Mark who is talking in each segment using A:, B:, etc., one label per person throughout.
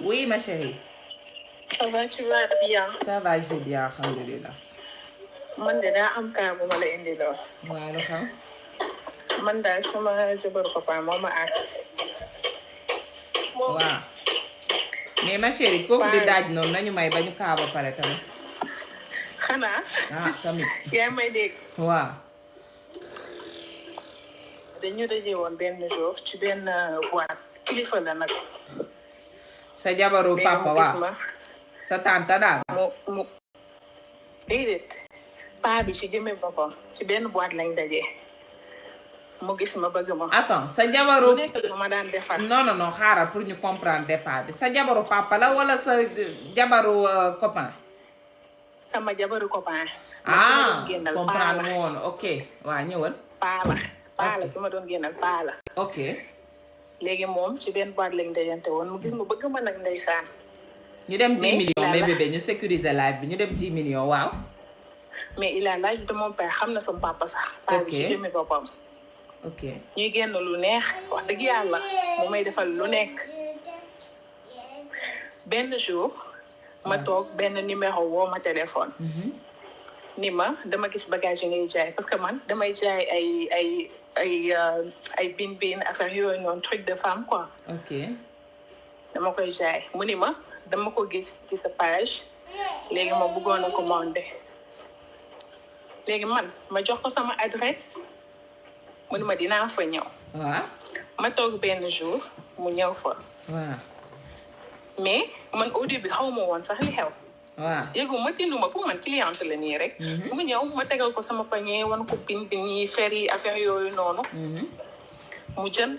A: Oui, ma chérie.
B: Ça va, tu vas bien?
A: Ça va, je vais bien, alhamdulillah.
B: Man de daa am kaa bu ma la indi lool.
A: waaw lu xew.
B: Man daal sama jabaru papa moo ma àgg.
A: waaw. mais ma chérie kooku di daaj noonu nañu may ba ñu kaa ba pare tamit.
B: xanaa.
A: ah tamit.
B: yaa may dégg.
A: waaw.
B: dañu daje woon benn jour ci benn boîte kilifa la nag.
A: sa jabaru papa waaw. sa tante daal.
B: mu déedéet. paa bi ci jëmme boppam ci benn boîte lañ daje. mu gis ma bëgg ma.
A: attends sa jabaru.
B: mu nekk ma daan defar.
A: non xaaral pour ñu comprendre départ bi sa jabaru papa la wala sa jabaru copain.
B: sama jabaru copain.
A: comprendre woon ok waaw ñëwal.
B: paa la ki ma doon génnal paa la.
A: ok.
B: léegi moom ci benn boîte lañ dajante woon mu gis ma bëgg ma nag ndeysaan.
A: ñu dem 10 millions mais bébé ñu sécuriser live bi ñu dem 10 millions waaw.
B: mais il a l'âge de mon père xam na sama papa sax. paa bi ci jëmmi boppam.
A: ok
B: ñuy génn lu neex wax dëgg yàlla mu may defal lu nekk. benn jour ma toog benn numéro woo ma téléphone. ni ma dama gis bagage yi ngay jaay parce que man damay jaay ay bin affaire yooyu noonu truc de femme quoi.
A: ok.
B: dama koy jaay mu ni ma dama ko gis ci sa page léegi ma bëggoon a commandé léegi man ma jox ko sama adresse mu ni ma dinaa fa ñëw.
A: waaw.
B: ma toog benn jour mu ñëw fa.
A: waaw.
B: mais man au début xaw ma woon sax li xew.
A: waaw
B: yëgu ma tindu ma pour man cliente la nii rek. mu ñëw ma tegal ko sama panier wan ko pin bi nii fer yi affaire yooyu noonu. mu jënd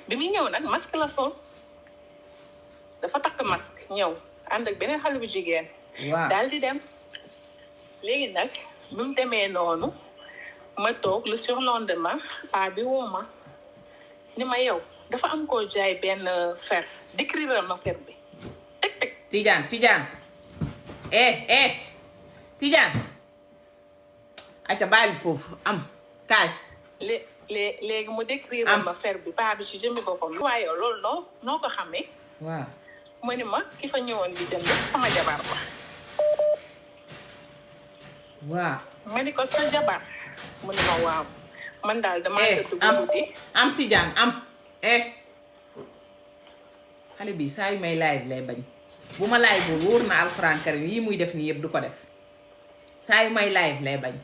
B: bi muy ñëw nag masque la sol dafa takk masque ñëw ànd ak beneen xale bu jigéen.
A: waaw
B: daal di dem. léegi nag bi mu demee noonu ma toog le surlendemain paa bi woo ma ni ma yow dafa am koo jaay benn fer décrire ma fer bi teg.
A: Tidiane Tidiane acca bàyyi foofu am kaay.
B: léegi mu décrire ma fer bi paa bi ci jëmmi boppam. waaye yow loolu noo ko xamee.
A: waaw.
B: mu ni ma ki fa ñëwoon di jënd sama jabar la.
A: waaw.
B: ma ni ko sa jabar mu ni ma waaw man daal damaa tëdd guddi.
A: am Tidiane am xale bi saa yu may live lay bañ bu ma live bu wóor na alxuraan karim yii muy def nii yëpp du ko def saa yu may live lay bañ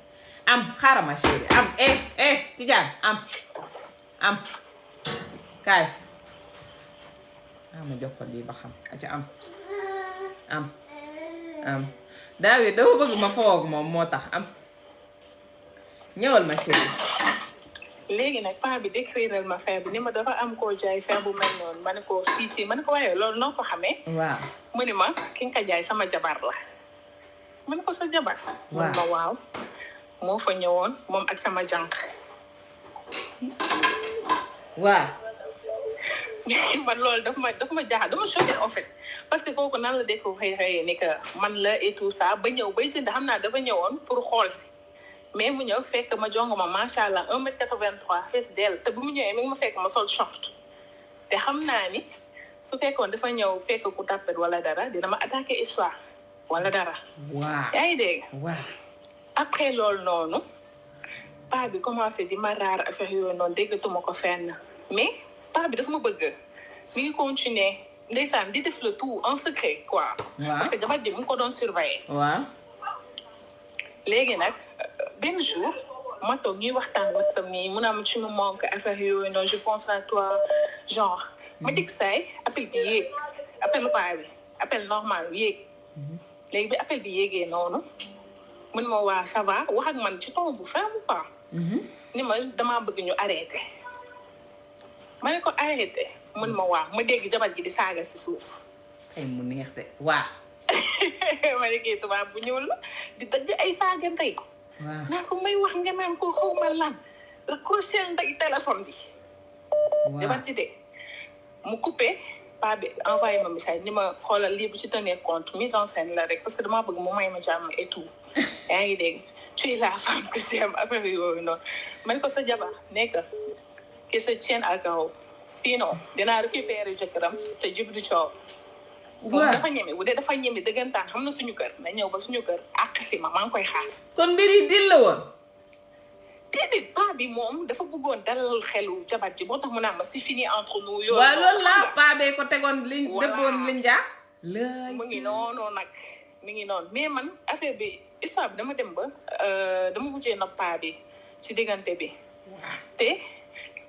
A: am xaaral ma chérie am Tidiane am kaay ma jox ko lii ba xam aca am daawee dafa bëgg ma foog moom moo tax am ñëwal ma chérie.
B: léegi nag paa bi décrire ma fer bi ni ma dafa am koo jaay fer bu mel noonu ma ne ko si ma ne ko waaye loolu noo ko xamee.
A: waaw
B: mu ni ma ki nga ko jaay sama jabar la. ma ne ko sa jabar.
A: waaw
B: ma waaw moo fa ñëwoon moom ak sama jànq.
A: waaw.
B: man loolu daf ma jaaxal dama choqué en fait parce que kooku nan la découvrir ni que man la et tout ça ba ñëw bay jënd xam naa dafa ñëwoon pour xool si. mais mu ñëw fekk ma jongo ma macha allah 1m83 fees dell te bu mu ñëwee mi ngi ma fekk ma sol short te xam naa ni su fekkoon dafa ñëw fekk ku tàppet wala dara dina ma attaqué histoire wala dara.
A: waaw
B: yaa ngi dégg.
A: waaw.
B: après loolu noonu paa bi commencé di ma raar affaire yooyu noonu déggatuma ko fenn mais paa bi dafa ma bëgg mi ngi continuer ndeysaan di def le tout en secret quoi. parce que jabar ji mu ngi ko doon surveiller.
A: waaw.
B: léegi nag benn jour ma toog ñuy waxtaan WhatsApp nii mun naa ci mu manque affaire yooyu noonu je pense à toi genre ma dig saay appel bi yéeg appelu paa bi appel normal yéeg léegi bi appel bi yéegee noonu mun ma waa ça va wax ak man ci ton bu ferme quoi ni ma damaa bëgg ñu arrêté ma ne ko arrêté mun ma waaw ma dégg jabar ji di saaga si suuf
A: ay mu neex de waaw
B: ma ne kii tubaab bu ñuul la di dajj ay saaga ndey naa ko may wax nga naan ko xawma lan raccroché ndey téléphone bi jabar ji de mu coupé paa bi envoyé ma message ni ma xoolal lii bu ci tenir compte mise en scène la rek parce que damaa bëgg mu may ma jàmm et tout yaa ngi dégg tu es la femme que j'aime affaire yooyu noonu ma ne ko sa jabar nekk que se tienne à gao sinon dinaa récupérer jëkkëram te jib du coow. moom dafa ñeme bu dee dafa ñeme dëggantaan xam na suñu kër na ñëw ba suñu kër àq si ma maa ngi koy xaar.
A: kon mbir yi dil la woon.
B: déedéet paa bi moom dafa bëggoon dalal xelu jabar ji moo tax mu naan ma c'est fini entre nous. yooyu
A: waaw loolu la paa bee ko tegoon liñ dëbboon liñ jaa.
B: mu ngi noonu nag mi ngi noonu mais man affaire bi histoire bi dama dem ba dama mujjee nopp paa bi ci diggante bi. te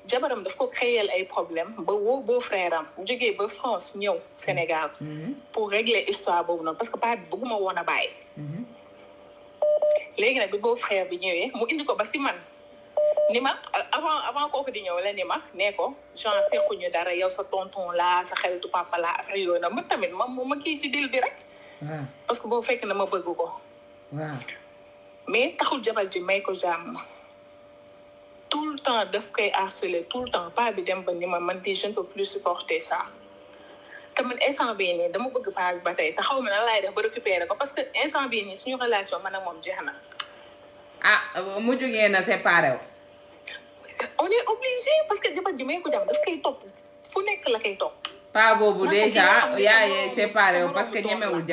B: jabaram daf ko créer ay problème ba woo beau frère am bu jógee ba France ñëw Sénégal. pour régler histoire boobu noonu parce que paa bi bëgguma woon a bàyyi. léegi nag bi beau frère bi ñëwee mu indi ko ba si man ni ma avant kooku di ñëw la ni ma nee ko genre fekkuñu dara yow sa tonton la sa xaritu papa la affaire yooyu nag man tamit ma kii ci dil bi rek. parce que boo fekk na ma bëgg ko.
A: waaw
B: mais taxul jabar ji may ko jàmm. tout le temps daf koy harceler tout le temps paa bi dem ba ni ma man di je ne peux plus supporter ça. te man instant bii nii dama bëgg paa bi ba tey te xaw ma nan laay def ba récupérer ko parce que instant bii nii suñu relation man ak moom jeex na.
A: mu jógee na séparé wu.
B: on est obligé parce que jabar ji may ko jàmm daf koy topp fu nekk la koy topp.
A: paa boobu déjà yaay séparé wu parce que ñemewul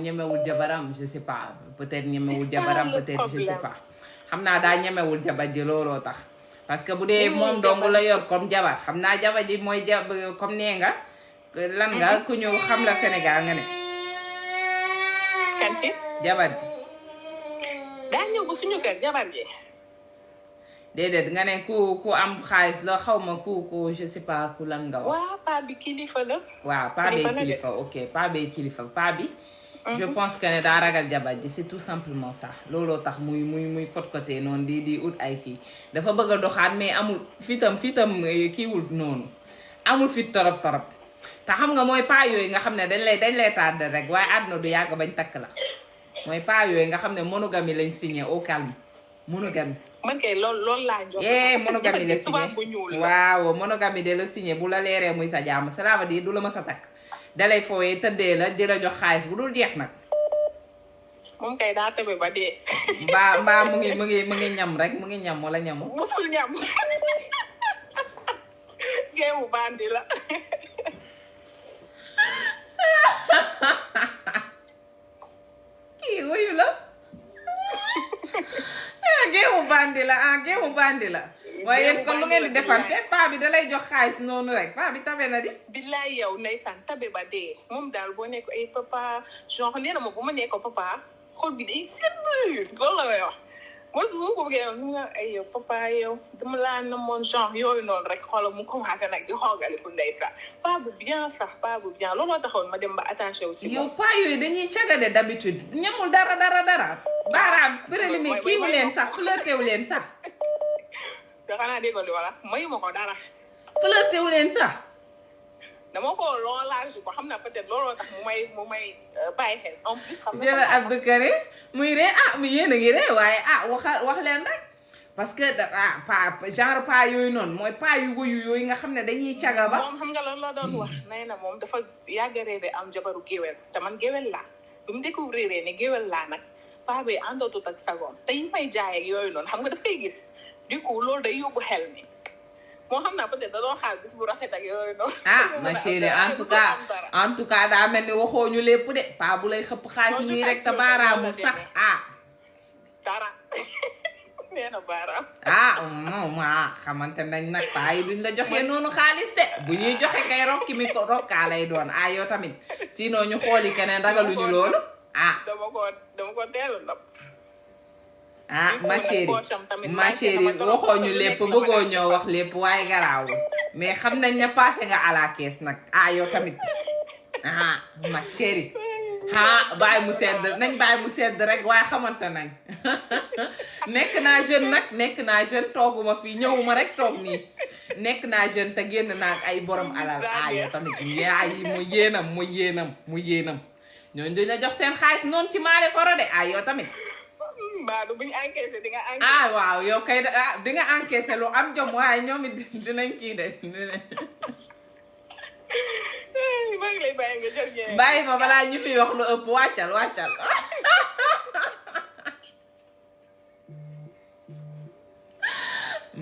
A: ñemewul jabaram je sais pas peut-être ñemewul jabaram peut-être je sais pas. xam naa daa ñemewul jabar ji looloo tax parce que bu dee moom dong la yor comme jabar xam naa jabar ji mooy comme nee nga lan nga ku ñëw xam la Sénégal nga ne.
B: kan ci
A: jabar ji.
B: daa ñëw ba suñu kër jabar ji.
A: déedéet nga ne ku am xaalis la xaw ma ku je sais pas ku lan nga wax.
B: waaw paa bi kilifa la.
A: waaw paa bee kilifa ok paa bee kilifa paa bi. je pense que ne daa ragal jabar ji c'est tout simplement ça looloo tax muy côté noonu di ut ay kii dafa bëgg a doxaat mais amul fitam kiiwul noonu amul fit torop te xam nga mooy paa yooyu nga xam ne dañ lay tardé rek waaye àdduna du yàgg bañ takk la mooy paa yooyu nga xam ne monogamie lañ signé au calme monogamie.
B: man kay loolu laa jox.
A: monogamie la signé waaw monogamie de la signé bu la leeree muy sa jàmm cela veut dire du la ma sa takk. dalay fooyee tëddee la di la jox xaalis bu dul jeex nag.
B: moom kay daa tëbe ba dee.
A: mbaa mu ngi ñam rek mu ngi ñam wala ñamu.
B: musul ñam. géewu bandi la.
A: kii wuyu la. géewu bandi la. waaye yéen kon lu ngeen di defante paa bi da lay jox xaalis noonu rek paa bi tabe na di.
B: billaay yow ndeysaan tabe ba dee moom daal boo nekk ay papa genre nee na ma bu ma nekk papa xol bi day sedd loolu la may wax man su ma ko bëggee yow ñu nga ay yow papa yow dama laa namoon genre yooyu noonu rek xoolal mu commencé nag di xoogali bu ndeysaan paa bu bien sax paa bu bien looloo taxoon ma dem ba attaché aussi.
A: yow paa yooyu dañuy cagade d'habitude ñamul dara. baaraam préliminaire kii wu leen sax flirté wu leen sax.
B: te xanaa déggoo li wala mayuma ko dara.
A: flirté wu leen sax.
B: dama ko loolaasu ko xam naa peut-être looloo tax mu may bàyyi xel en plus. xam
A: nga Abdou Karim muy ree mu yéen a ngi ree waaye wax leen rek parce que genre pa yooyu noonu mooy pa yu wuyu yooyu nga xam ne dañuy caga ba.
B: moom xam nga loolu la doon wax nee na moom dafa yàgg a rêvé am jabaru géwél te man géwél laa bi mu découvrir ne géwél laa nag pa bi àndootut ak sagoom te yi may jaay ak yooyu noonu xam nga daf koy gis. du coup loolu day yóbbu xel mi moo xam naa peut-être da doon xaar bis bu rafet ak yooyu noonu.
A: ma chérie en tout cas daa mel ni waxoo ñu lépp de paa bu lay xëpp xaalis nii rek te baaraamul sax
B: dara nee na baaraam.
A: moom xamante nañ nag paa yi duñ la joxe noonu xaalis de bu ñuy joxe kay rokki mi ko rokkaa lay doon yow tamit sinon ñu xooli keneen ragaluñu loolu
B: dama ko teel a nopp.
A: ma chérie waxoo ñu lépp bëggoo ñoo wax lépp waaye garaawul mais xam nañ ne passé nga à la caisse nag yow tamit ma chérie bàyyi mu sedd rek waaye xamante nañ nekk naa jeune tooguma fii ñëwuma rek toog nii nekk naa jeune te génn naa ak ay borom alal yow tamit yaay yi mu yéenam ñooñu dañ la jox seen xaalis noonu ci maale foro de yow tamit
B: Mbadou bu ñu encaissé di nga encaissé.
A: waaw yow kay di nga encaissé lu am jom waaye ñoom it dinañ kii de.
B: maa ngi lay bàyyi nga jël
A: bàyyi ma balaa ñu fi wax lu ëpp wàccal.